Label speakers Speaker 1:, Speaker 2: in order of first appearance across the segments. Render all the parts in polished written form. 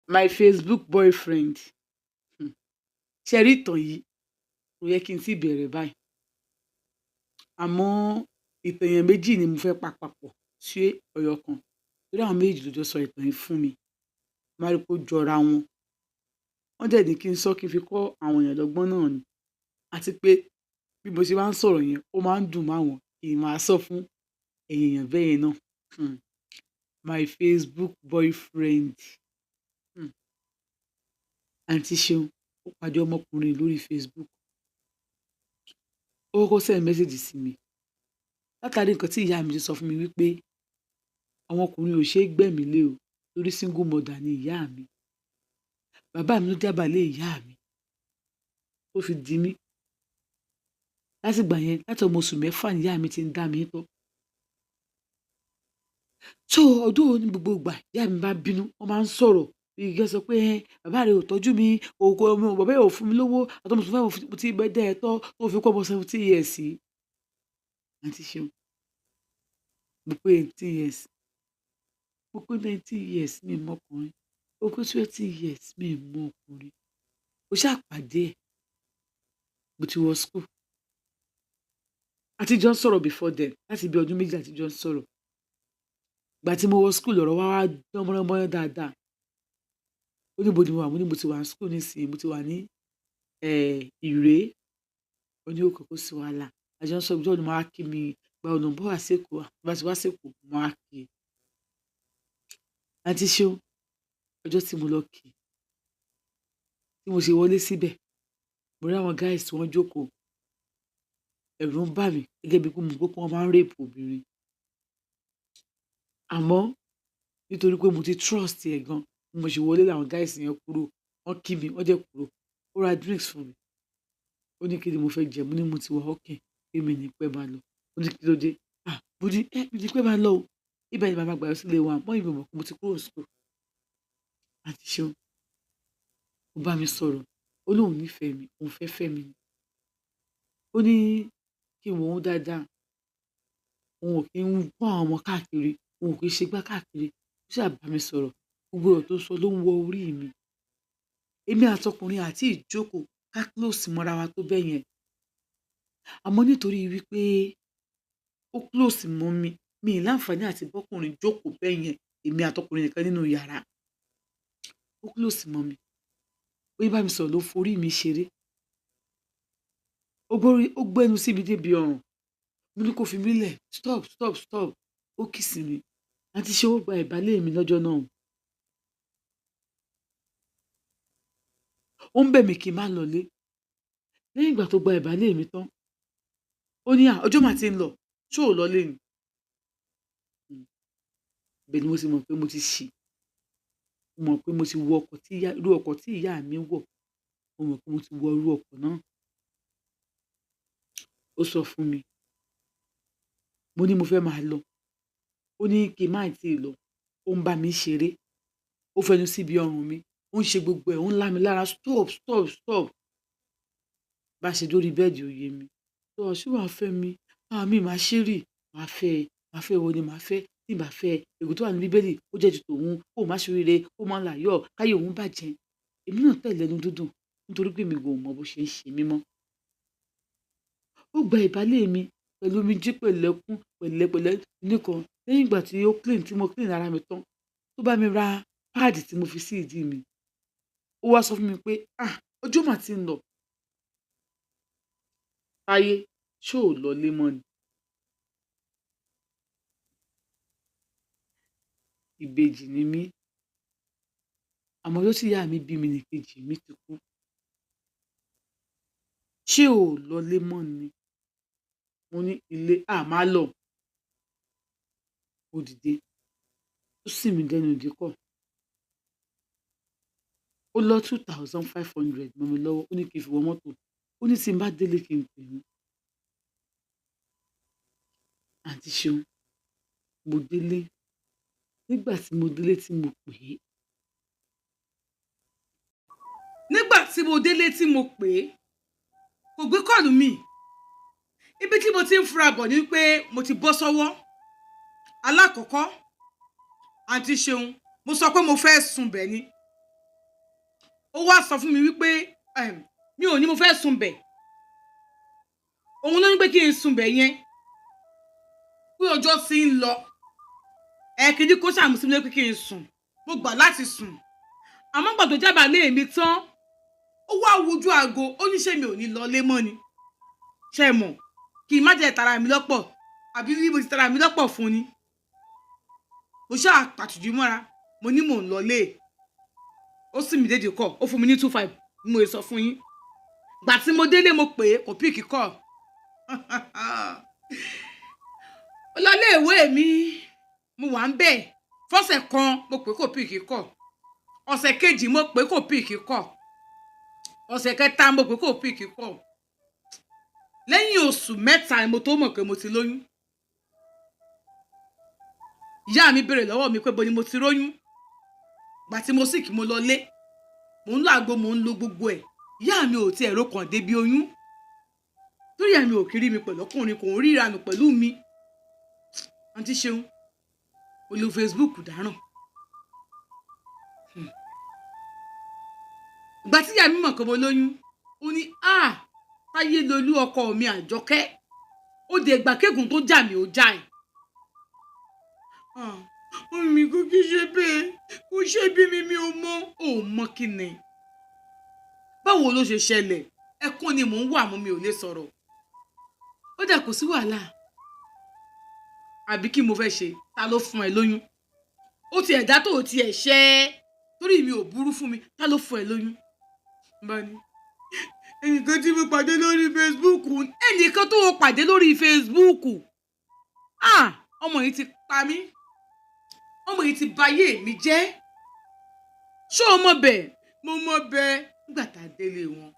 Speaker 1: My Facebook boyfriend. Ṣé rí ìtàn yìí, kò yẹ kí n tí bẹ̀rẹ̀ báyìí. Àmọ́ ìtàn èèyàn méjì ni mo fẹ́ pa papọ̀ sí ọyọ kan. Torí àwọn méjì ló jọ sọ ìtàn yìí fún mi. Mo wá rí pé ó jọra wọn. Wọ́n dẹ̀ ní kí n sọ kí n fi kọ́ àwọn èèyàn lọ́gbọ́n náà ni. Àti pé bí mo ṣe máa ń sọ̀rọ̀ yẹn, ó máa ń dùn mọ́ àwọn kí n máa sọ fún ẹ̀yin èèyàn bẹ́ẹ̀ yẹn náà. My Facebook boyfriend. Àǹtí Ṣeun, ó pàdé ọmọkùnrin lórí Facebook. Ó kọ́kọ́ send message sí mi. Látàrí nǹkan tí ìyá mi ti sọ fún mi wípé àwọn ọkùnrin ò ṣe é gbẹ̀mí lé o, torí single mother ni ìyá mi. Bàbá mi ló jábàálẹ̀ ìyá mi. Ó fi di mí. Láti ìgbà yẹn, láti ọmọ oṣù 6 ni ìyá mi ti ń dá mi tọ́. So although ní gbogbo ìgbà ìyá mi bá bínú, wọ́n máa ń sọ̀rọ̀. Bí kí wọ́n sọ pé, "Bàbá rẹ ò tọ́jú mi, òkú ọmọ bàbá ẹ ò fún mi lówó, àti ọmọ oṣù 6 mo ti bẹ dá ẹ tọ́, tó fi kó ọmọ 17 years yìí." Àǹtí Ṣeun, mo pé 18 years. Mo pé 19 years, mi ò mọ ọkùnrin. Mo pé 20 years, mi ò mọ ọkùnrin. Mo ṣá pàdé ẹ̀. Mo ti wọ school. A ti jọ ń sọ̀rọ̀ before then. Láti bí ọdún 2 a ti jọ ń sọ̀rọ̀. Ìgbà tí mo wọ school, lọ̀rọ̀ wa wá dán mọ́ránmọ́rán dáadáa. Ó ní ibo ni mo wà, mo ní mo ti wà ní school nísìnyí, mo ti wà ní Ìré. Ó ní okay, kò sí wàhálà. A jọ ń sọ̀rọ̀, ọjọ́ wo ni máa wá kí mi, ìgbà wo lò ń bọ̀ wá sí Èkó. Tí bá ti wá sí Èkó, mo máa wá kí ẹ. Àǹtí Ṣeun, ọjọ́ tí mo lọ kí, tí mo ṣe wọlé síbẹ̀, mo rí àwọn guys tí wọ́n jókòó. Ẹ̀rù ń bà mí gẹ́gẹ́ bí pé mo gbọ́ pé wọ́n máa ń rape obìnrin. Àmọ́ nítorí pé mo ti trust ẹ̀ gan, bí mo ṣe wọlé làwọn guys yẹn kúrò. Wọ́n kí mi, wọ́n dẹ̀ kúrò. Ó ra drinks fún mi. Ó ní kí ni mo fẹ́ jẹ. Mo ní mo ti wà okay, pé mi ní pẹ́ máa lọ. Ó ní kí ló dé? Ah! Mo ní, "Ẹ́, mi ní pẹ́ máa lọ o. Ibẹ̀ ni màá máa gbà lọ sílé wa." Mummy mi ò mọ̀ pé mo ti kúrò ní school. Àǹtí Ṣeun, ó bá mi sọ̀rọ̀. Ó lóun nífẹ̀ẹ́ mi, òun fẹ́ fẹ́ mi. Ó ní kí n wo òun dáadáa. Òun ò kí ń kó àwọn ọmọ káàkiri, òun ò kí ń ṣe gbá káàkiri. Ó sá bá mi sọ̀rọ̀. Gbogbo ọ̀rọ̀ tó sọ ló ń wọ orí mi. Èmi àti ọkùnrin àti ìjókòó ká close mọ́ra wa tó bẹ́ẹ̀ yẹn. Àmọ́ nítorí wípé ó close mọ́ mi, mi ì láǹfààní àti bọ́kùnrin jókòó bẹ́ẹ̀ yẹn, èmi àti ọkùnrin nìkan nínú yàrá. Ó close mọ́ mi. Ó bá mi sọ̀rọ̀ ló forí mi ṣeré. Ó gbórí, ó gbẹ́nu sí mi débi ọrùn. Mo ní kó fi mí lẹ̀. Stop, stop, stop. Ó kiss mi. Àǹtí Ṣeun, ó gba ìbálé mi lọ́jọ́ náà. Ó ń bẹ̀ mí kí n má lọlé. Lẹ́yìn ìgbà tó gba ìbálé mi tán, ó ní, "À, ọjọ́ máa ti ń lọ, ṣé ò lọlé ni?" Ibẹ̀ ni mo ti mọ̀ pé mo ti ṣì. Mo mọ̀ pé mo ti wọ ọkọ̀ tí ìyá, irú ọkọ̀ tí ìyá mi wọ̀. Mo mọ̀ pé mo ti wọ irú ọkọ̀ náà. Ó sọ fún mi. Mo ní mo fẹ́ máa lọ. Ó ní kí n má tíì lọ. Ó ń bá mi ṣeré. Ó fẹnu síbi ọrùn mi. Ó ń ṣe gbogbo ẹ̀, ó ń lá mi lára. Stop, stop, stop. Bá ṣe dórí bẹ́ẹ̀dì ò yé mi. Sọ, ṣé wàá fẹ́ mi? Ah, mi máa ṣé rí. Màá fẹ́ ẹ. Màá fẹ́ ìwọ ni màá fẹ́. Tí n bá fẹ́ ẹ, ègún tó wà nínú Bíbélì, ó jẹ́ ti tòun. Kó má ṣe oríire, kó má láyọ̀, káyé òun bàjẹ́. Èmi náà tẹ̀lé ẹnu dúdùn nítorí pé èmi kò mọ bó ṣe ń ṣe mí mọ́. Ó gba ìbálé mi pẹ̀lú omijé, pẹ̀lú ẹkún, pẹ̀lẹ́pẹ̀lẹ́ nìkan. Lẹ́yìn ìgbà tí ó clean, tí mo clean ara mi tán, tó bá mi ra pad tí mo fi sí ìdí mi. Ó wá sọ fún mi pé, "Ah, ọjọ́ máa ti ń lọ. Táyé, ṣé ò lọlé mọ́ ni?" Ìbejì ni mí. Àmọ́ ọjọ́ tí ìyá mi bí mi ní kejì mi ti kú. Ṣé ò lọlé mọ́ ni? Mo ní ilé, à máa lọ. Ó dìde. Ó sì mí dẹnu ìdíkọ̀. Ó lọ 2,500 mọ́ mi lọ́wọ́. Ó ní kí n fi wọ mọ́tò. Ó ní tí n bá délé kí n pè òun. Àǹtí Ṣeun, mo délé. Nígbà tí mo délé tí mo pè é.
Speaker 2: Nígbà tí mo délé tí mo pè é, kò gbé call mi. Ibi tí mo ti ń fura bọ̀ ni pé mo ti bọ́ sọ́wọ́. Alákọ̀ọ́kọ́, Àǹtí Ṣeun, mo sọ pé mo fẹ́ sùn bẹ̀ ni. Ó wá sọ fún mi wípé mi ò ní mo fẹ́ sùn bẹ̀. Òun ló ní pé kí n sùn bẹ̀ yẹn, pé ọjọ́ ti ń lọ. Ẹ̀ẹ́kejì kó ṣàmùsí mi pé kí n sùn. Mo gbà láti sùn, àmọ́ gbà tó jábàá lé mi tán, ó wá wojú aago, ó ní ṣé mi ò ní lọ lé mọ́ ni? Ṣe mọ̀ kí n má jẹ́ tara mi lọ́pọ̀, àbí bí mo ti tara mi lọ́pọ̀ fún ni. Mo ṣáà pàtùjú mọ́ra, mo ní mò ń lọ lé. Ó sì mí dédé kọ, ó fún mi ní 2,5. Bí mo sọ fún yín, gbà tí mo délé, mo pè é, kò pick call. Ó lọ lé ìwé mi, mo wà ń bẹ̀ fọ́sẹ̀ kan, mo pè é, kò pick call. Ọ̀sẹ̀ kejì, mo pè é, kò pick call. Ọ̀sẹ̀ kẹta, mo pè é, kò pick call. Lẹ́yìn oṣù 3 ni mo tó mọ̀ pé mo ti lóyún. Ìyá mi béèrè lọ́wọ́ mi pé bo ni mo ti róyún. Gbà tí mo sì kí mo lọ lé, mò ń lo àgbo, mò ń lo gbogbo ẹ̀. Ìyá mi ò tiẹ̀ ro kàn débi oyún, torí ìyá mi ò kiri mi pẹ̀lú ọkùnrin, kò ń ríranù pẹ̀lú mi. Àǹtí Ṣeun, mo lo Facebook dáràn. Ìgbà tí ìyá mi mọ̀ pé mo lóyún, ó ní, "Ah, Táyé lolú ọkọ mi Àjọkẹ́, ó dé ìgbà kéègùn tó jà mí, ó já ẹ̀." Mummy, kò kí ṣe bẹ́ẹ̀, kò ṣe bí mi, mi ò mọ̀. Ò mọ̀ kí ni? Báwo ló ṣe ṣẹlẹ̀? Ẹkún ni mò ń wà mú, mi ò lè sọ̀rọ̀. Ó dà, kò sí wàhálà. Àbí kí mo fẹ́ ṣe? Ta ló fún ẹ lóyún? Ó ti ẹ̀dá tó tiẹ̀ ṣẹ́ torí mi ò burú fún mi. Ta ló fún ẹ lóyún? Bá ní ẹnìkan tí mo pàdé lórí Facebook. Ẹnìkan tó o pàdé lórí Facebook? Ah, ọmọ yìí ti pa mí, ọmọ yìí ti bayé mi jẹ́. Ṣé o mọ̀ bẹ́ẹ̀? Mo mọ̀ bẹ́ẹ̀. Nígbà tá a délé wọn,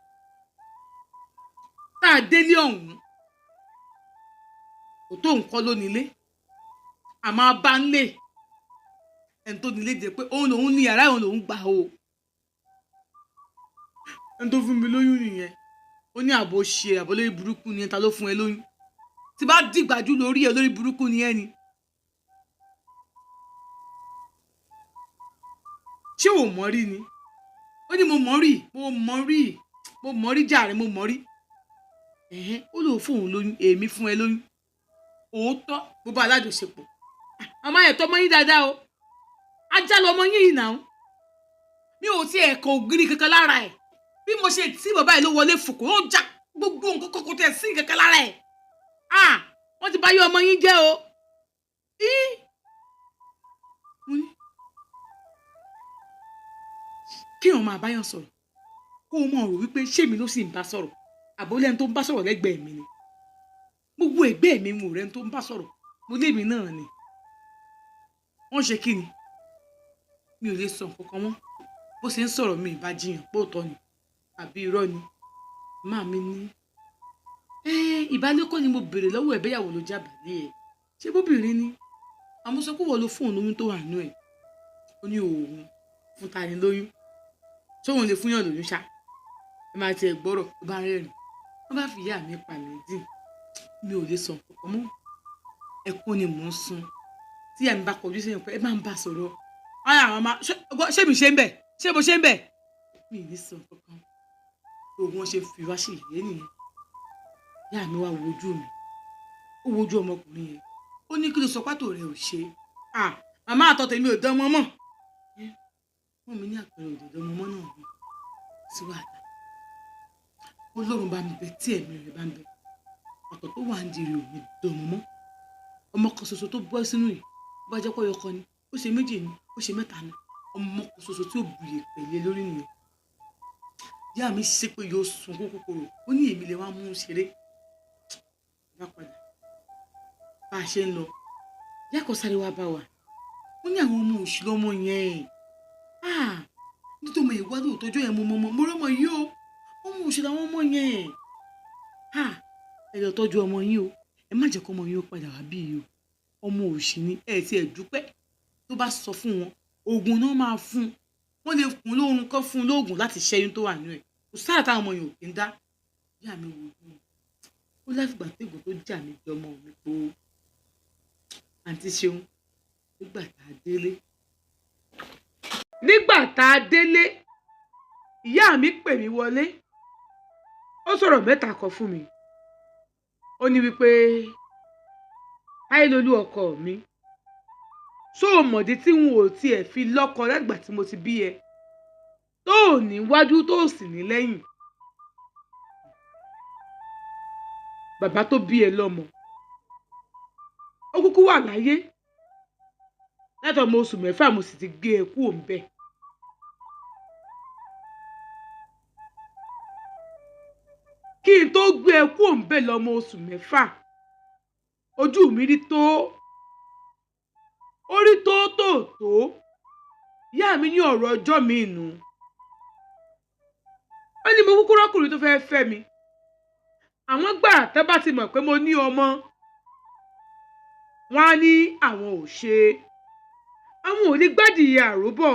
Speaker 2: tá a délé ọ̀hún, kò tó nǹkan ló nílé, àmọ́ a bá ń lè ẹni tó nílé jẹ́ pé òun lòun ní yàrá, òun lòun gbà o. Ẹni tó fún mi lóyún nìyẹn. Ó ní àbò ṣe àbò lórí burúkú ni. Ta ló fún ẹ lóyún? Tí bá dìgbàjú lórí ẹ, lórí burúkú ni ẹ ni. Ṣé ò mọ̀ rí ni? Ó ní mo mọ̀ rí, mo mọ̀ rí, mo mọ̀ rí jàre, mo mọ̀ rí. Ẹ̀hẹ́n, ó lóun fún òun lóyún. Èmi fún ẹ lóyún? Òótọ́, mo bá alájọṣepọ̀. Àmọ́ ẹ̀ tọ́mọ yín dáadáa o, ajá lọmọ yín yìí náà. Mi ò tiẹ̀ kọ ògiri kankan lára ẹ̀. Bí mo ṣe tí bàbá yìí ló wọlé fòkó, ó já gbogbo nǹkan kókó tẹ̀ sí kankan lára ẹ̀. Ah, wọ́n ti bá yé ọmọ yín jẹ́ o. Í mo ní kí òun máa báyọ̀ sọ̀rọ̀, kó o mọ̀ rò wípé ṣé mi ló sì ń bá sọ̀rọ̀, àbólẹ́ni tó ń bá sọ̀rọ̀ lẹ́gbẹ̀ẹ́ mi ni. Gbogbo ẹgbẹ́ mi, mo rẹ́ni tó ń bá sọ̀rọ̀, mo lémi náà ni. Wọ́n ṣe kí ni? Mi ò lè sọ nǹkan kan mọ́. Bó ṣe ń sọ̀rọ̀, mi ìbá jiyàn pé òótọ́ ni àbí irọ́ ni. Màmá mi ní ìbálòpọ̀ ni mo béèrè lọ́wọ́ ẹ̀, bẹ́yàwó ló jábàálẹ̀ ẹ̀, ṣé bóbìnrin ni? Àmọ́ sọ pé wọ́n ló fún òun lóyún tó wà nínú ẹ̀. Ó ní òun fún ta ni lóyún? Ṣé òun lè fún yàn lóyún ṣá? Ẹ máa tiẹ̀ gbọ́rọ̀ tó bá rẹ́rìn. Wọ́n bá fi ìyá mi pa mí dín, mi ò lè sọ nǹkan kan mọ́. Ẹkún ni mò ń sun. Tí ìyá mi bá kọjú sí pé ẹ máa ń bá sọ̀rọ̀, ayé àwọn máa ṣé mi ṣe ń bẹ̀, ṣé mo ṣe ń bẹ̀, mi ì ní sọ nǹkan kan. Gbogbo wọn ṣe fi wá sí ìyé nìyẹn. Ìyá mi wá wojú mi, ó wojú ọmọkùnrin yẹn, ó ní kí ló sọ pátó rẹ ò ṣe? Ah, màmá, àtọ tèmi ò dán mọ́ mọ́. Wọ́n mi ní àpẹẹrẹ òdòdó ọmọ mọ́ náà ni sí wàhálà. Ọlọ́run bá mi bẹ, tí ẹ̀mí rẹ̀ bá ń bẹ, ọ̀tọ̀ tó wà ń di rè ò ní dọ̀mọ́ mọ́. Ọmọ kan ṣoṣo tó bọ́ sínú yìí, bó bá jẹ́ pé ọyọ kan ni ó ṣe, méjì ni ó ṣe, mẹ́ta ni, ọmọ kan ṣoṣo tí ó bùyè pẹ̀lẹ́ lórí nìyẹn. Ìyá mi ṣe pé yóò sunkún kòkòrò. Ó ní èmi lè wá mú un ṣeré. Bá padà bá a ṣe ń lọ, ìyá kan sáré wá bá wa. Ó ní àwọn ọmọ òṣì lọmọ yẹn. Ah, nítorí ọmọ ìwádìí òtọ́jú yẹn, mo mọ mo rọ́mọ yìí o, ọmọ òṣì làwọn ọmọ yẹn. Ah, ẹ lọ tọ́jú ọmọ yín o, ẹ má jẹ́ kó ọmọ yín ó padà wá bí yìí o. Ọmọ òṣì ni. Ẹ ti ẹ̀ dúpẹ́. Tó bá sọ fún wọn, oògùn náà máa fún wọn, lè fún lóorun kán fún lóògùn láti ṣẹ́yún tó wà nínú ẹ̀. Kò sára táwọn ọmọ yẹn ò kí ń dá. Ìyá mi wò ó, ó láfìgbà tẹ́gùn tó jà mí jọmọ mi po. Àǹtí Ṣeun, nígbà tá a délé, nígbà tá a délé, Ìyá mi pè mí wọlé, ó sọ̀rọ̀ mẹ́ta kan fún mi. Ó ní wípé Táyélolú ọkọ mi, ṣó o mọ̀dí tí n ò tiẹ̀ fi lọ́kọ lágbà tí mo ti bí ẹ, tó ò ní wájú tó ò sì ní lẹ́yìn? Bàbá tó bí ẹ lọ́mọ, ó kúkú wà láyé látọmọ oṣù mẹ́fà, mo sì ti gbé ẹ kúrò ńbẹ̀. Kí n tó gbé ẹ kúrò ńbẹ̀ lọ́mọ oṣù mẹ́fà, ojú mi rí tó, ó rí tó tó tó. Ìyá mi ní ọ̀rọ̀ ọjọ́ mi nù. Ó ní mo kúkú rọ́kùnrin tó fẹ́ẹ́ fẹ́ mi. Àwọn gbà tẹ́ bá ti mọ̀ pé mo ní ọmọ, wọ́n á ní àwọn ò ṣe, àwọn ò ní gbádìí àròbọ̀.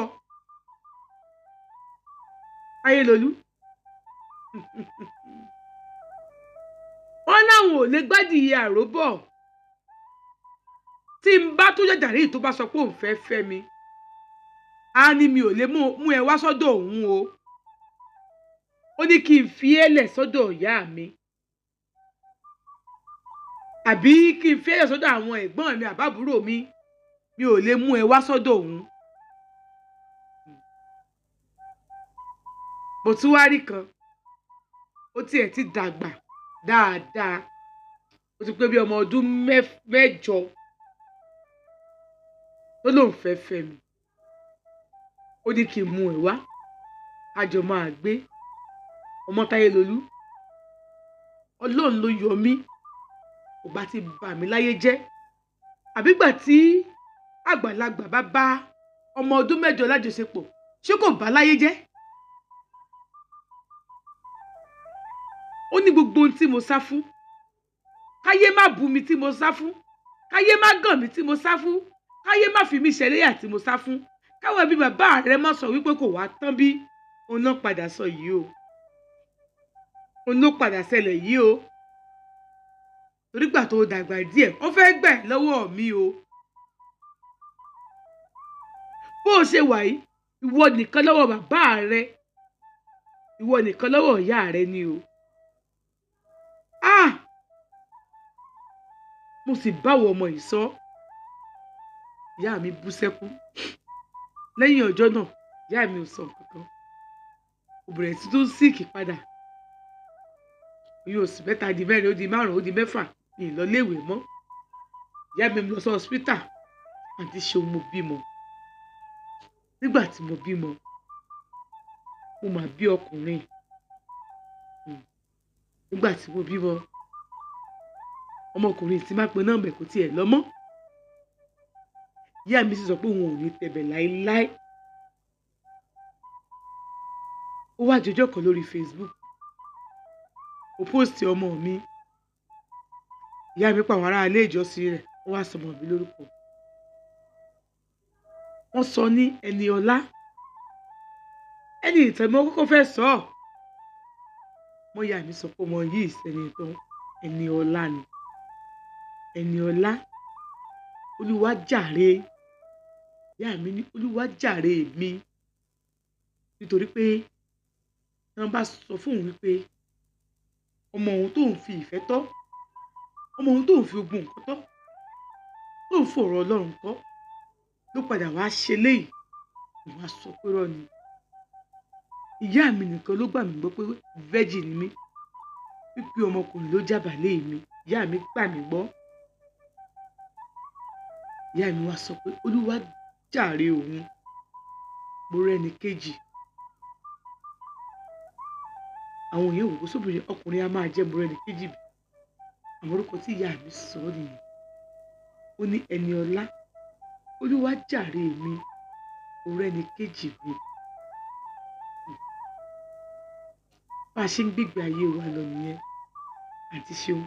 Speaker 2: Ayélolú, wọ́n láwọn ò lè gbádìí àròbọ̀. Tí n bá tó jàjàrí tó bá sọ pé òun fẹ́ fẹ́ mi, á ní mi ò lè mú ẹ wá sọ́dọ̀ òun o. Ó ní kí n fi ẹ́ lẹ̀ sọ́dọ̀ ìyá mi, àbí kí n fi ẹ́ lẹ̀ sọ́dọ̀ àwọn ẹ̀gbọ́n mi àbábúrò mi, mi ò lè mú ẹ wá sọ́dọ̀ òun. Mo tún wá rí kan, ó tiẹ̀ ti dàgbà dáadáa, ó ti pé bí ọmọ ọdún mẹ́jọ tó lóun fẹ́ fẹ́ mi. Ó ní kí n mú ẹ wá, a jọ máa gbé. Ọmọ Táyélolú, Ọlọ́run ló yọ mí, kò bá ti bà mí láyé jẹ́. Àbígbà tí àgbàlagbà bá bá ọmọ ọdún mẹ́jọ lájọṣepọ̀, ṣé kò bá láyé jẹ́? Ó ní gbogbo ohun tí mo sá fún, káyé má bú mi tí mo sá fún, káyé má gàn mí tí mo sá fún, káyé má fi mí ṣẹlẹ́yà tí mo sá fún, káwọn ẹbí bàbá rẹ má sọ wípé kò wá tán bí, òun náà padà sọ yìí o, òun ló padà ṣẹlẹ̀ yìí o. Torí gbà tó dàgbà díẹ̀, ó fẹ́ gbà ẹ́ lọ́wọ́ mi o. Bó o ṣe wà yìí, ìwọ nìkan lọ́wọ́ bàbá rẹ, ìwọ nìkan lọ́wọ́ ìyá rẹ ni o. Ah! Mo sì báwo ọmọ yìí sọ. Ìyá mi bú sẹ́kún. Lẹ́yìn ọjọ́ náà, ìyá mi ò sọ nǹkan kan. Mo bẹ̀rẹ̀ sí tún síìkì padà. Oyún oṣù mẹ́ta di mẹ́rin, ó di márùn-ún, ó di mẹ́fà, mi ì lọ léèwé mọ́. Ìyá mi lọ sí hospital. Àǹtí Ṣeun, mo bímọ. Nígbà tí mo bímọ, mo mà bí ọkùnrin. Nígbà tí mo bímọ, ọmọkùnrin tí má pe nọ́mbà kò tiẹ̀ lọ mọ́. Ìyá mi sì sọ pé òun ò ní tẹ̀bẹ̀ láéláé. Ó wá jọjọ́ kan lórí Facebook, mo post ọmọ mi. Ìyá mi pa àwọn ará ilé ìjọsìn rẹ̀, wọ́n wá sọmọ mi lórúkọ. Wọ́n sọ ní Ẹniọlá. Ẹni ìtàn mi kọ́kọ́ fẹ́ sọ ọ́. Mo ìyá mi sọ pé ọmọ yìí sẹ́ni tán, Ẹniọlá ni. Ẹniọlá, Olúwa jàre. Ìyá mi ní Olúwa jàre mi. Nítorí pé wọ́n bá sọ fún òun wípé ọmọ òun tó ń fi ìfẹ́ tọ́, ọmọ òun tó ń fi ogun nǹkan tọ́, tó ń fọ̀rọ̀ Ọlọ́run kọ́, ló padà wá ṣe léyìí. Òun á sọ pé rọ́ ni. Ìyá mi nìkan ló gbà mí gbọ́ pé virgin ni mí, wípé ọmọkùnrin ló jábàálẹ̀ mi. Ìyá mi gbà mí gbọ́. Ìyá mi wá sọ pé Olúwa jàre òun, mo rẹ́ni kejì. Àwọn èèyàn wò ó sóbìnrin ọkùnrin a máa jẹ́ mo rẹ́ni kejì bí. Àwọn orúkọ tí ìyá mi sọ nìyẹn. Ó ní Ẹniọlá, Olúwa jàre mi, mo rẹ́ni kejì mi. Bá a ṣe ń gbégbé ayé wa lọ nìyẹn. Àǹtí Ṣeun,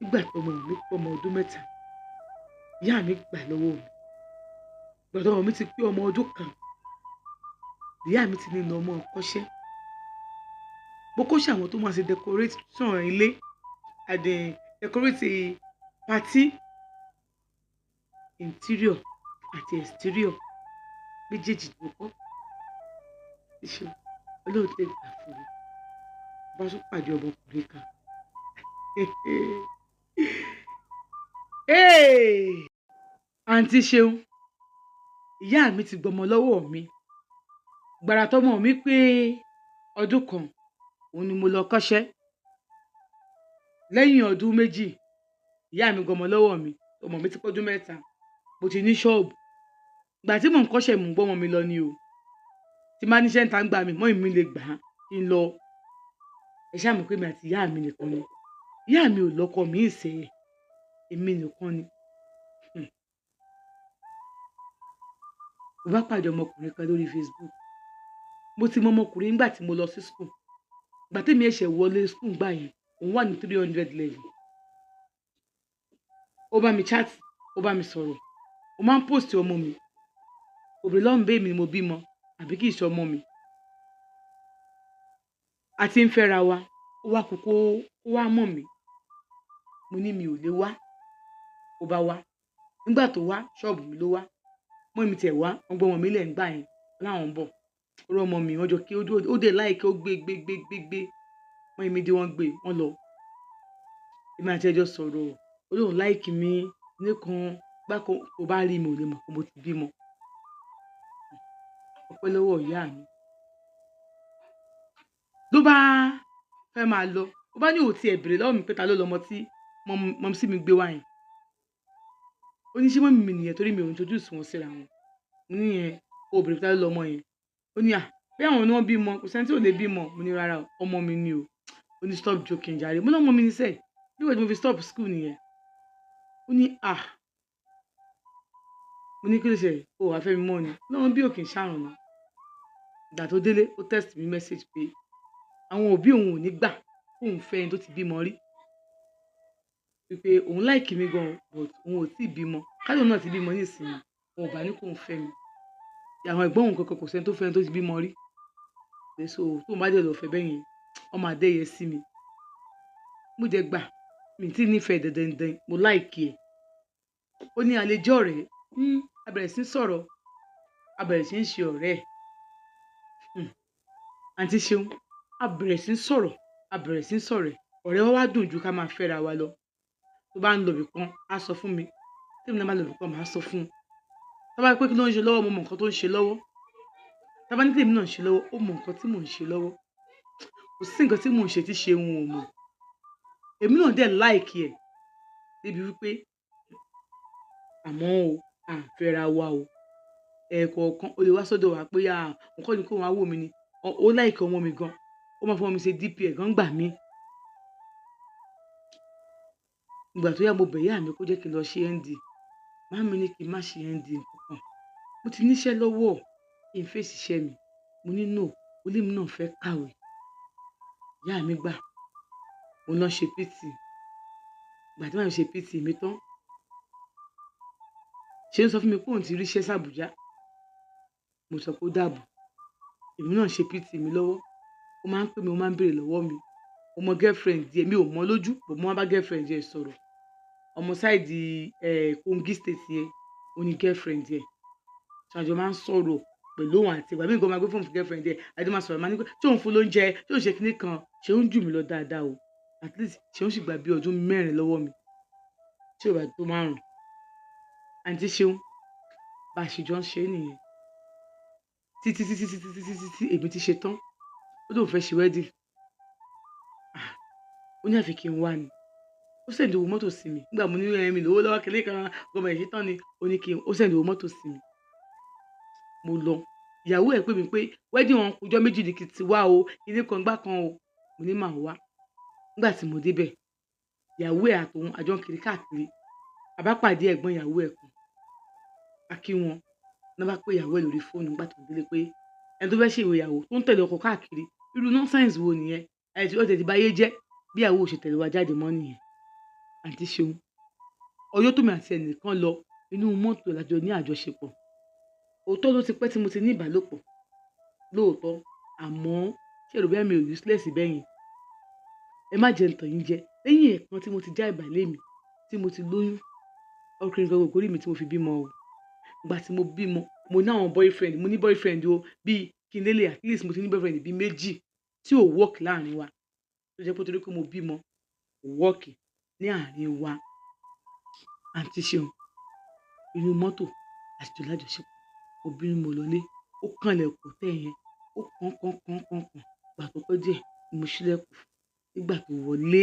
Speaker 2: nígbà tó ọmọ mi pọ̀ ọmọ ọdún mẹ́ta, ìyá mi gbà lọ́wọ́ mi. Ìgbà tó ọmọ mi ti pé ọmọ ọdún kan, ìyá mi ti ní lọ ọmọ kọ́ṣẹ́. Mo kọ́ṣẹ́ àwọn tó máa ṣe decoration ilé and decorate party, interior àti exterior méjèèjì ni mo kọ́. Ṣeun,
Speaker 1: Ọlọ́run tẹ̀ gbà fún mi. Bá tún pàdé ọmọkùnrin kan. Àǹtí Ṣeun, ìyá mi ti gbọmọ lọ́wọ́ mi. Gbàrà tọmọ mi pé ọdún kan, òun ni mo lọ kọ́ṣẹ́. Lẹ́yìn ọdún 2, ìyá mi gbọmọ lọ́wọ́ mi. Ọmọ mi ti pọ́dún 3. Mo ti ní ṣọ́ọ̀bù. Ìgbà tí mò ń kọ́ṣẹ́, mò ń gbọ́mọ mi lọ ni o. Tí máa níṣẹ́ ń ta ń gbà mí, mọ́ ìmí lè gbà á kí n lọ. Ẹ ṣáà mọ̀ pé èmi àti ìyá mi nìkan ni. Ìyá mi ò lọ́kọ mi ìṣe, èmi nìkan ni. Mo bá pàdé ọmọkùnrin kan lórí Facebook. Mo ti mọ ọmọkùnrin nígbà tí mo lọ sí school. Ìgbà tí èmi ẹ̀ṣẹ̀ wọlé school gbà yẹn, òun wà ní 300 level. Ó bá mi chat, ó bá mi sọ̀rọ̀. Mo máa ń post ọmọ mi. Obìnrin ló ń bẹ̀ mí ni mo bímọ, àbí kì í ṣe ọmọ mi. A ti ń fẹ́ra wa, ó wá kú kó wá mọ̀ mí. Mo ní mi ò lè wá. Ó bá wá. Nígbà tó wá, ṣọ́ọ̀bù mi ló wá. Mọ́ mi tiẹ̀ wá, wọ́n gbọ́ ọmọ mi lẹ̀ ń gbà yẹn, láwọn ń bọ̀. Ó rọ́ ọmọ mi, wọ́n jọ kí ó dé láìkí ó gbé gbé gbé gbé gbé. Mọ́ mi dé, wọ́n gbé, wọ́n lọ. Èmi àti ẹjọ́ sọ̀rọ̀. Ó lóun láìkí mi nìkan, bákan kò bá rí mi ò lè mọ̀ pé mo ti bímọ. Ọpẹ́ lọ́wọ́ ìyá mi. Ló bá fẹ́ máa lọ, ó bá ní òun ti ẹ̀ bèrè lọ́wọ́ mi pé ta ló lọmọ tí mọ́mísí mi gbé wá yẹn. Ó ní ṣé mọ́mí mi nìyẹn torí mi ò introduce wọn síra wọn. Mo ní yẹn, ó bèrè pé ta ló lọmọ yẹn. Ó ní à, bí àwọn ni wọ́n bímọ, kò sẹ́ni tí ò lè bímọ. Mo ní rárá o, ọmọ mi ni o. Ó ní stop joking jàre. Mo ní ọmọ mi ni sẹ́ẹ̀. Bí wọ́n ti mo fi stop school nìyẹn. Ó ní à. Mo ní kí ló ṣẹlẹ̀? Ó wá fẹ́ mi mọ́ ni. Lọ́wọ́n bí òkè ń ṣàrùn náà. Ìgbà tó délé, ó text mi message pé àwọn òbí òun ò ní gbà kóun fẹ́ ẹni tó ti bímọ rí. Wípé òun like mi gan, but òun ò tíì bímọ. Ká lóun náà ti bímọ nísìnyí, òun ò bá ní kóun fẹ́ mi. Àwọn ẹ̀gbọ́n òun kankan kò sẹ́ni tó fẹ́ ẹni tó ti bímọ rí. Pé so tóun bá dé lọ fẹ́ bẹ́yẹn, wọ́n máa dẹ́yẹ sí mi. Mo dẹ̀ gbà, mi tí nífẹ̀ẹ́ dandandan, mo like ẹ̀. Ó ní àlejò ọ̀rẹ́, a bẹ̀rẹ̀ sí ń sọ̀rọ̀, a bẹ̀rẹ̀ sí ń ṣe ọ̀rẹ́. Àǹtí Ṣeun, a bẹ̀rẹ̀ sí ń sọ̀rọ̀, a bẹ̀rẹ̀ sí ń sọ̀rẹ́. Ọ̀rẹ́ wa wá dùn ju ká máa fẹ́ra wa lọ. Tó bá ń lọ ibìkan, á sọ fún mi. Tí èmi náà bá lọ ibìkan, màá sọ fún un. Tó bá pé kí ló ń ṣe lọ́wọ́, mo mọ nǹkan tó ń ṣe lọ́wọ́. Tó bá ní kí èmi náà ń ṣe lọ́wọ́, ó mọ nǹkan tí mò ń ṣe lọ́wọ́. Kò sí nǹkan tí mò ń ṣe tí Ṣeun ò mọ̀. Èmi náà dẹ̀ like ẹ̀ débi wípé àmọ́ o, à fẹ́ra wa o. Ẹ̀ẹ̀kọ̀ọ̀kan ó lè wá sọ́dọ̀ wa pé à, nǹkan ni kó wá wò mí ni. Ó like ọmọ mi gan. Ó máa fún ọmọ mi ṣe DP ẹ̀ gan gbà mí. Ìgbà tó yá, mo bẹ̀ ìyá mi kó jẹ́ kí n lọ ṣe ND. Màmá mi ní kí n má ṣe ND nǹkan. Mo ti níṣẹ́ lọ́wọ́, kí n fèsì iṣẹ́ mi. Mo ní no, ó lé mi náà fẹ́ kàwé. Ìyá mi gbà. Mo lọ ṣe PT. Ìgbà tí màmá mi ṣe PT mi tán, ṣé ń sọ fún mi pé òun ti ríṣẹ́ sí Abuja. Mo sọ pé ó dàbọ̀. Èmi náà ṣe PT mi lọ́wọ́. Ó máa ń pè mí, ó máa ń béèrè lọ́wọ́ mi. Mo mọ girlfriend díẹ̀, mi ò mọ̀ lójú, but mo máa bá girlfriend díẹ̀ sọ̀rọ̀. Ọmọ side, Kogi State yẹn, ó ní girlfriend díẹ̀. So àjọ máa ń sọ̀rọ̀ pẹ̀lú òun àti ìgbà míì gan máa gbé fóònù fún girlfriend díẹ̀. Àjọ máa sọ̀rọ̀, máa ní pé ṣé òun fún lóúnjẹ, ṣé òun ṣe kíní kan, ṣé òun jù mí lọ dáadáa o. At least ṣé òun sì gbà bí ọdún 4 lọ́wọ́ mi. Tí ò bá tó 5. Àǹtí Ṣeun, bá ṣe jọ ń ṣe nìyẹn. Títí, títí, títí, títí, títí, títí èmi ti ṣe tán. Ó lóun fẹ́ ṣe wedding. Ah, ó ní àfi kí n wá ni. Ó send owó mọ́tò sí mi. Nígbà mo ní ẹ̀mí lówó lọ́wọ́ kíní kan, gbọmọ ẹ̀ ṣe tán ni. Ó ní kí n, ó send owó mọ́tò sí mi. Mo lọ. Ìyàwó ẹ̀ pè mí pé wedding wọn kù ọjọ́ 2 ní kí n ti wá o. Kíní kan gbá kan o. Mo ní màá wá. Nígbà tí mo dé bẹ̀, ìyàwó ẹ̀ àtòun a jọ ń kiri káàkiri. A bá pàdé ẹ̀gbọ́n ìyàwó ẹ̀ kan. A kí wọn. Ná bá pé ìyàwó ẹ̀ lórí fóònù nígbà tó délé pé ẹni tó fẹ́ ṣe ìyàwó tó ń tẹ̀lé ọkọ káàkiri. Irú nonsense wo nìyẹn? Ẹ ti, ó tẹ̀ ti bá yé jẹ́ bí ìyàwó ò ṣe tẹ̀lé wa jáde mọ́ nìyẹn. Àǹtí Ṣeun, ọjọ́ tó mi àti ẹnìkan lọ inú mọ́tò la jọ ní àjọṣepọ̀. Òótọ́ ló ti pẹ́ tí mo ti ní ìbálòpọ̀. Lóòótọ́, àmọ́ ṣé èrò bẹ́ẹ̀ mi ò useless bẹ́yẹn. Ẹ má jẹ ǹtàn yín jẹ. Lẹ́yìn ẹ̀ẹ̀kan tí mo ti já ìbàlẹ̀ mi, tí mo ti lóyún, ọkùnrin kan kò rí mi tí mo fi bímọ o. Ìgbà tí mo bímọ, mo ní àwọn boyfriend, mo ní boyfriend o, bí
Speaker 2: Kí n lélẹ̀, at least mo ti ní boyfriend bíi méjì tí ò work láàrin wa, tó jẹ́ pé torí pé mo bímọ kò work ní àárín wa. Àǹtí Ṣeun, inú mọ́tò àti jọ lájọṣepọ̀. Mo bínú, mo lọlé. Ó kànlẹ̀kùn tẹ̀ yẹn, ó kàn kàn kàn kàn kàn. Ìgbà tó pẹ́ díẹ̀, mo ṣílẹ̀kùn fún. Nígbà tó wọlé,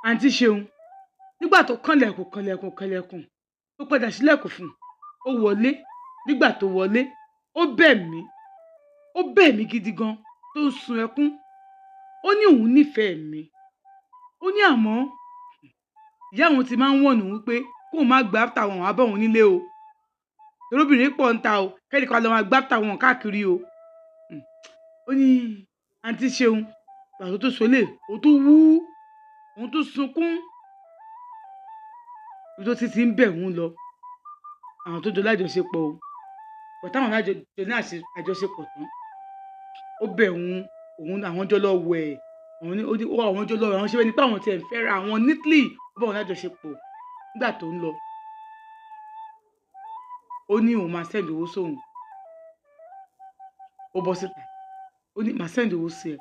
Speaker 2: àǹtí Ṣeun, nígbà tó kànlẹ̀kùn kànlẹ̀kùn kànlẹ̀kùn, ó padà ṣílẹ̀kùn fún un, ó wọlé. Nígbà tó wọlé, ó bẹ̀ mí, ó bẹ̀ mí gidi gan, tó ń sun ẹkún. Ó ní òun nífẹ̀ẹ́ mi. Ó ní àmọ́ ìyá òun ti máa ń wọ̀nù wípé kóun má gba after wọn wá bá òun nílé o, torí obìnrin pọ̀ ń ta o, kẹ́nìkan lọ máa gbá after wọn káàkiri o. Ó ní, àǹtí Ṣeun, ìgbà tó tó sọlé, òun tó wú, òun tó sunkún. Ibi tó ti ti ń bẹ̀ òun lọ, àwọn tó jọ lájọṣepọ̀ o, bọ̀tá àwọn lájọ ní àjọṣepọ̀ tán, ó bẹ̀ òun, òun àwọn jọ lọ wẹ̀, òun ní ó ní ó àwọn jọ lọ, àwọn ṣe bẹ́ẹ̀ ni pé àwọn tiẹ̀ ń fẹ́ra àwọn neatly. Ó bá wọn lájọṣepọ̀. Nígbà tó ń lọ, ó ní òun máa send owó sóun. Ó bọ́ síta, ó ní màá send owó sí ẹ,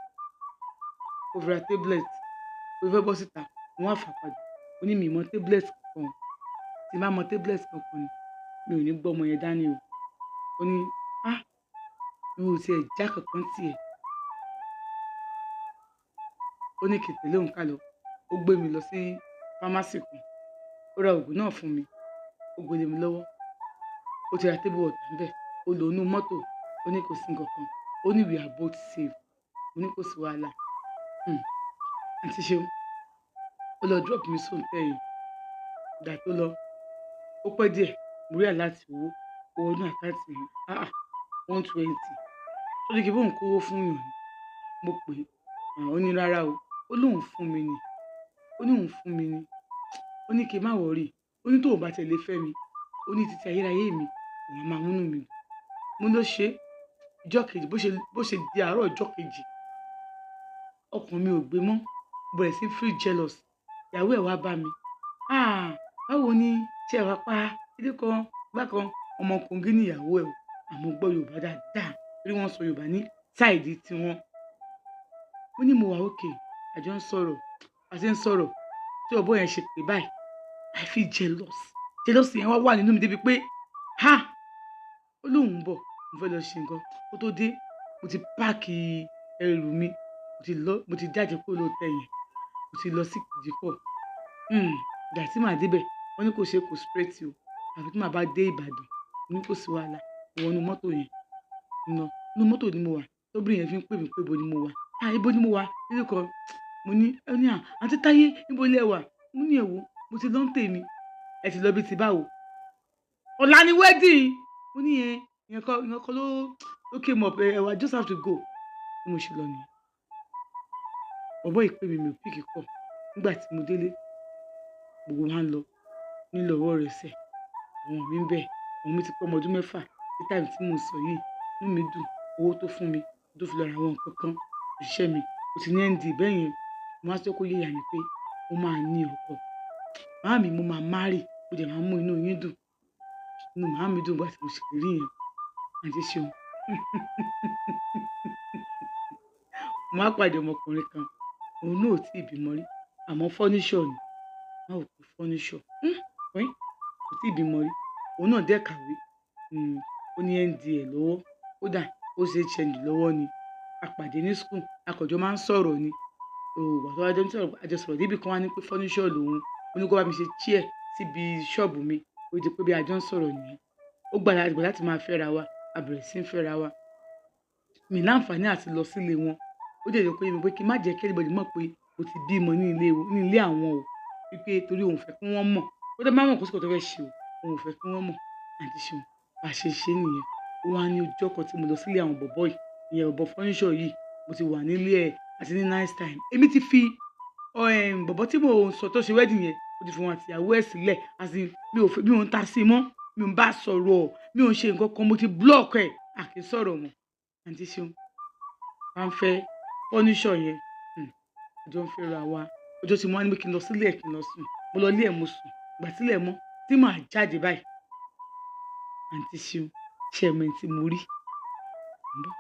Speaker 2: ó fi ra tablet. Ó fẹ́ bọ́ síta, wọ́n á fà padà. Ó ní mi mọ tablet kankan, tí n bá mọ tablet kankan ni mi ò ní gbọ́ ọmọ yẹn dání o. Ó ní, ah, mi ò tiẹ̀ já kankan tiẹ̀. Ó ní kí n tẹ̀lé òun ká lọ. Ó gbé mi lọ sí pharmacy kan, ó ra oògùn náà fún mi, ó gbé lé mi lọ́wọ́. Ó ti ra table water níbẹ̀, ó lò inú mọ́tò. Ó ní kò sí nǹkan kan. Ó ní we are both safe. Mo ní kò sí wàhálà. Àǹtí Ṣeun, ó lọ drop mi sóun tẹ́yìn. Ìgbà tó lọ, ó pẹ́ díẹ̀, mo rí alert owó. Owó inú account mi, ah, 120. Ó ní kí bóun kówó fún yàn ni. Mo pè é, ó ní rárá o. Ó lóun fún mi ni. Ó ní òun fún mi ni. Ó ní kí n má worry. Ó ní tóun bá tẹ̀lé fẹ́ mi, ó ní títí ayérayé mi, òun á máa múnú mi dùn. Mo ló ṣe ìjọ́ kejì, bó ṣe di àárọ̀ ọjọ́ kejì, ọkàn mi ò gbé mọ́. Mo bẹ̀rẹ̀ sí feel jealous. Ìyàwó ẹ̀ wá bá mi. "Ah, báwo ni? Ṣé ẹ wá pa? Kíni kan, gbá kan." Ọmọ Kogi ni ìyàwó ẹ̀ o, àmọ́ gbọ́ Yorùbá dáadáa, torí wọ́n sọ Yorùbá ní side tiwọn. Ó ní mo wà okay, àjọ ń sọ̀rọ̀, a ṣe ń sọ̀rọ̀. Tí ọ̀bọ yẹn ṣe pé báyìí, I feel jealous. Jealousy yẹn wá wà nínú mi débi pé, ha! Ó lóun ń bọ̀, mo fẹ́ lọ ṣe nǹkan. Kó tó dé, mo ti pack ẹrù mi, mo ti lọ, mo ti jáde kúrò lóòtẹ́ẹ̀lì yẹn, mo ti lọ sí Ìdíkọ̀. Ìgbà tí màá dé bẹ̀, wọ́n ní kò ṣe kò straight o. Àfi tí màá bá dé Ìbàdàn. Mo ní kò sí wàhálà. Mo wọ inú mọ́tò yẹn. Mo lọ. Inú mọ́tò ni mo wà. Tóbìnrin yẹn fi ń pè mí pé ibo ni mo wà. "Ah, ibo ni mo wà?" Kíni kan. Mo ní, ó ní, "À, Àǹtí Táyé, níbo lẹ wà?" Mo ní, "Èwo, mo ti lọ ń tèmi." "Ẹ ti lọ bí ti báwo? Ọ̀la ni wedding." Mo ní ẹ, ìyẹn kọ́ ló came up. Ẹ I just have to go. Bí mo ṣe lọ nìyẹn. Bọ̀bọ́ yìí pè mí, mi ò pick call. Nígbà tí mo délé, gbogbo wa ń lọ nílò ọwọ́ rẹ̀ sẹ̀. Àwọn mi ń bẹ̀. Àwọn mi ti pé ọmọ ọdún 6 ní time tí mò ń sọ yìí. Inú mi dùn. Owó tó fún mi, tó fi lọ ra àwọn nǹkan kan, òṣìṣẹ́ mi, mo ti ní ND bẹ́ẹ̀ yẹn. Mo wá sọ kó yé ìyá mi pé mo máa ní ọkọ. Màámi, mo máa marry, mo dẹ̀ máa mú inú yín dùn. Inú màámi dùn nígbà tí mo ṣèlérí yẹn. Àǹtí Ṣeun. Mo wá pàdé ọmọkùnrin kan, òun náà ò tí ì bímọ rí, àmọ́ furniture ni. Má wò pé furniture. Wẹ́n, kò tí ì bímọ rí. Òun náà dẹ̀ kàwé. Ó ní ND ẹ̀ lọ́wọ́. Kódà ó ṣe HND lọ́wọ́ ni. A pàdé ní school, a kàn jọ máa ń sọ̀rọ̀ ni. Ìgbà tí a jọ ń sọ̀rọ̀, a jọ sọ̀rọ̀ débi kan wá ní pé furniture lòun. Ó ní kó bá mi ṣe chair síbi ṣọ́ọ̀bù mi. Ó di pé bí a jọ ń sọ̀rọ̀ nìyẹn. Ó gbà láti máa fẹ́ra wa. A bẹ̀rẹ̀ sí ń fẹ́ra wa. Mi láǹfààní àti lọ sílé wọn. Ó dẹ̀ jẹ́ kó yé mi pé kí n má jẹ́ kí anybody mọ̀ pé mo ti bímọ ní ilé àwọn o. Wípé torí òun fẹ́ kí wọ́n mọ̀. Ó dẹ̀ máa mọ̀ kó sí nǹkan tó fẹ́ ṣe o. Òun ò fẹ́ kí wọ́n mọ̀. Àǹtí Ṣeun, bá ṣe ṣe nìyẹn. Ó wá ní ọjọ́ kan tí mo lọ sílé àwọn bọ̀bọ́ yìí, ìyẹn bọ̀bọ́ furniture yìí. Mo ti wà nílé ẹ̀ àti ní nice time. Èmi ti fi, bọ̀bọ́ tí mò ń sọ tó ṣe wedding yẹn, mo ti fi wọn àti ìyàwó ẹ̀ sílẹ̀. As in, mi ò fẹ́, mi ò ń ta sí i mọ́, mi ò ń bá sọ̀rọ̀, mi ò ń ṣe nǹkan kan, mo ti block ẹ̀, a kì í sọ̀rọ̀ mọ́. Àǹtí Ṣeun, bá ń fẹ́ furniture yẹn, àjọ ń fẹ́ra wa. Ọjọ́ tí mo wá ní pé kí n lọ sílé ẹ̀ kí n lọ sùn. Mo lọ ilé ẹ̀, mo sùn. Ìgbà tí ilẹ̀ mọ́, tí màá jáde báyìí, Àǹtí Ṣeun, ṣé ẹ mọ ẹni tí mo rí? Ń bọ̀.